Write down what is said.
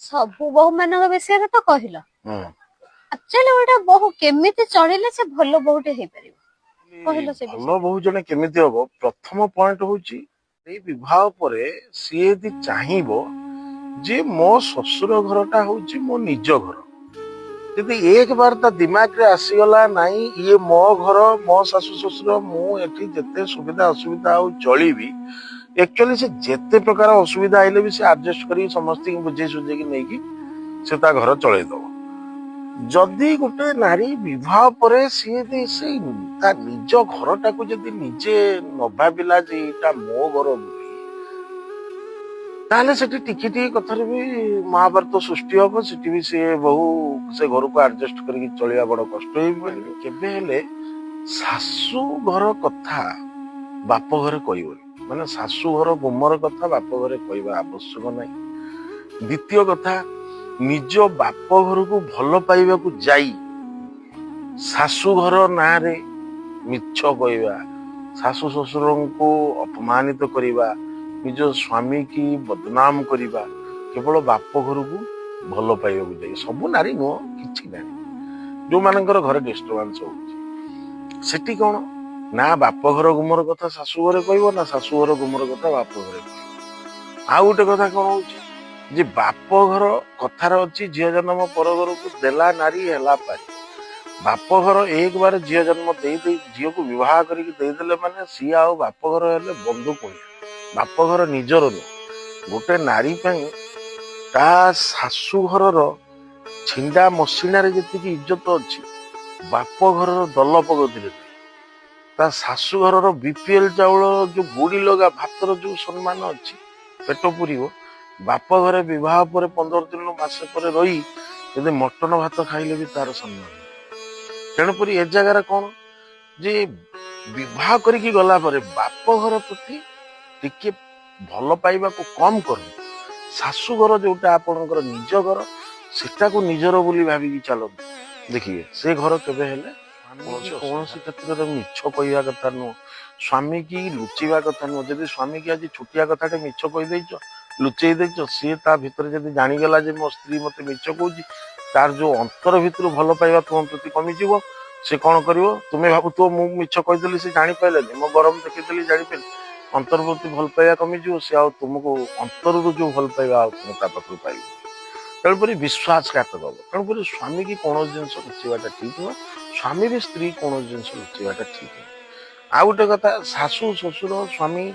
ସବୁ ବୋହୂ ମାନଙ୍କ ବିଷୟରେ ତ କହିଲ। ହୁଁ। ଆକ୍ଚୁଆଲି ଗୋଟେ ବୋହୂ କେମିତି ଚଳିଲେ ସେ ଭଲ ବୋହୂଟେ ହେଇପାରିବ, କହିଲ ସେ ଭଲ ବିଷୟରେ। ବୋହୂ ଜଣେ କେମିତି ହବ? ପ୍ରଥମ ପଏଣ୍ଟ ହଉଛି, ଏଇ ବିବାହ ପରେ ସିଏ ଯଦି ଚାହିଁବ ଯେ ମୋ ଶ୍ୱଶୁର ଘରଟା ହଉଛି ମୋ ନିଜ ଘର, ଯଦି ଏକ ବାର ତା ଦିମାଗରେ ଆସିଗଲା, ନାଇଁ, ଇଏ ମୋ ଘର, ମୋ ଶାଶୁ ଶ୍ୱଶୁର, ମୁଁ ଏଠି ଯେତେ ସୁବିଧା ଅସୁବିଧା ଆଉ ଚଳିବି। ଆକ୍ଚୁଆଲି ସେ ଯେତେ ପ୍ରକାର ଅସୁବିଧା ଆଇଲେ ବି ସେ ଆଡଜଷ୍ଟ କରିକି, ସମସ୍ତଙ୍କୁ ବୁଝେଇ ସୁଝେଇକି ନେଇକି ସେ ତା ଘର ଚଳେଇ ଦବ। ଯଦି ଗୋଟେ ନାରୀ ବିବାହ ପରେ ସିଏ ଯଦି ସେଇ ତା ନିଜ ଘରଟାକୁ ଯଦି ନିଜେ ନ ଭାବିଲା ଯେ ଏଇଟା ମୋ ଘର ବୋଲି, ତାହେଲେ ସେଠି ଟିକେ ଟିକେ କଥାରେ ବି ମହାଭାରତ ସୃଷ୍ଟି ହବ। ସେଠି ବି ସିଏ ବହୁ ସେ ଘରକୁ ଆଡଜଷ୍ଟ କରିକି ଚଳିବା ବଡ କଷ୍ଟ ହେଇପାରିବ। କେବେ ହେଲେ ଶାଶୁ ଘର କଥା ବାପ ଘରେ କହିବନି, ମାନେ ଶାଶୁ ଘର ଗୁମର କଥା ବାପ ଘରେ କହିବା ଆବଶ୍ୟକ ନାହିଁ। ଦ୍ୱିତୀୟ କଥା, ନିଜ ବାପ ଘରକୁ ଭଲ ପାଇବାକୁ ଯାଇ ଶାଶୁ ଘର ନାଁରେ ମିଛ କହିବା, ଶାଶୁ ଶ୍ୱଶୁରଙ୍କୁ ଅପମାନିତ କରିବା, ନିଜ ସ୍ୱାମୀ କି ବଦନାମ କରିବା, କେବଳ ବାପ ଘରକୁ ଭଲ ପାଇବାକୁ ଯାଇ। ସବୁ ନାରୀ ନୁହଁ, କିଛି ନାରୀ ଯୋଉମାନଙ୍କର ଘରେ ଡିଷ୍ଟର୍ବାନ୍ସ ହଉଛି, ସେଠି କଣ ନା ବାପ ଘର ଗୁମର କଥା ଶାଶୁ ଘରେ କହିବ, ନା ଶାଶୁ ଘର ଗୁମର କଥା ବାପ ଘରେ କହିବ। ଆଉ ଗୋଟେ କଥା କଣ ହଉଛି ଯେ ବାପ ଘର କଥାରେ ଅଛି, ଝିଅ ଜନ୍ମ ପର ଘରକୁ ଦେଲା ନାରୀ ହେଲା ପାରି। ବାପ ଘର ଏକ ବାର ଝିଅ ଜନ୍ମ ଦେଇ ଦେଇ ଝିଅକୁ ବିବାହ କରିକି ଦେଇଦେଲେ, ମାନେ ସିଏ ଆଉ ବାପ ଘର ହେଲେ ବନ୍ଧୁ କୁଣିଆ, ବାପ ଘର ନିଜର ନୁହଁ। ଗୋଟେ ନାରୀ ପାଇଁ ତା ଶାଶୁ ଘରର ଛିଣ୍ଡା ମସିଣାରେ ଯେତିକି ଇଜ୍ଜତ ଅଛି, ବାପ ଘରର ଦଲ ପଗତିରେ ନାହିଁ। ତା ଶାଶୁ ଘରର ବିପିଏଲ ଚାଉଳ ଯୋଉ ଗୁଡ଼ି ଲଗା ଭାତର ଯୋଉ ସମ୍ମାନ ଅଛି, ପେଟ ପୁରିବ, ବାପ ଘରେ ବିବାହ ପରେ 15 ଦିନରୁ ମାସେ ପରେ ରହି ଯଦି ମଟନ ଭାତ ଖାଇଲେ ବି ତାର ସମ୍ମାନ ନାହିଁ। ତେଣୁକରି ଏ ଜାଗାରେ କଣ ଯେ ବିବାହ କରିକି ଗଲା ପରେ ବାପ ଘର ପ୍ରତି ଟିକେ ଭଲ ପାଇବାକୁ କମ କରନ୍ତୁ। ଶାଶୁ ଘର ଯୋଉଟା ଆପଣଙ୍କର ନିଜ ଘର, ସେଟାକୁ ନିଜର ବୋଲି ଭାବିକି ଚାଲନ୍ତୁ। ଦେଖିବେ, ସେ ଘର କେବେ ହେଲେ କୌଣସି କ୍ଷେତ୍ରରେ ମିଛ କହିବା କଥା ନୁହଁ, ସ୍ୱାମୀ କି ଲୁଚିବା କଥା ନୁହଁ। ଯଦି ସ୍ୱାମୀ କି ଆଜି ଛୋଟିଆ କଥାଟେ ମିଛ କହିଦେଇଛ, ଲୁଚେଇ ଦେଇଛ, ସିଏ ତା ଭିତରେ ଯଦି ଜାଣିଗଲା ଯେ ମୋ ସ୍ତ୍ରୀ ମତେ ମିଛ କହୁଛି, ତାର ଯୋଉ ଅନ୍ତର ଭିତରୁ ଭଲ ପାଇବା ତୁମ ପ୍ରତି କମିଯିବ। ସେ କଣ କରିବ? ତୁମେ ଭାବୁଥିବ ମୁଁ ମିଛ କହିଦେଲି, ସେ ଜାଣିପାରିଲେନି, ମୁଁ ଗରମ ଦେଖିଦେଲି, ଜାଣିପାରିଲି। ଅନ୍ତର ପ୍ରତି ଭଲ ପାଇବା କମିଯିବ। ସେ ଆଉ ତୁମକୁ ଅନ୍ତରରୁ ଯୋଉ ଭଲ ପାଇବା ଆଉ ତୁମେ ତା ପାଖରୁ ପାଇବ। ତେଣୁକରି ବିଶ୍ୱାସଘାତକ ହବ। ତେଣୁକରି ସ୍ୱାମୀ କି କୌଣସି ଜିନିଷ ଲୁଚେଇବାଟା ଠିକ ନୁହଁ, ସ୍ୱାମୀ ବି ସ୍ତ୍ରୀ କୌଣସି ଜିନିଷ ଲୁଚେଇବାଟା ଠିକ ନୁହଁ। ଆଉ ଗୋଟେ କଥା, ଶାଶୁ ଶ୍ୱଶୁର ସ୍ୱାମୀ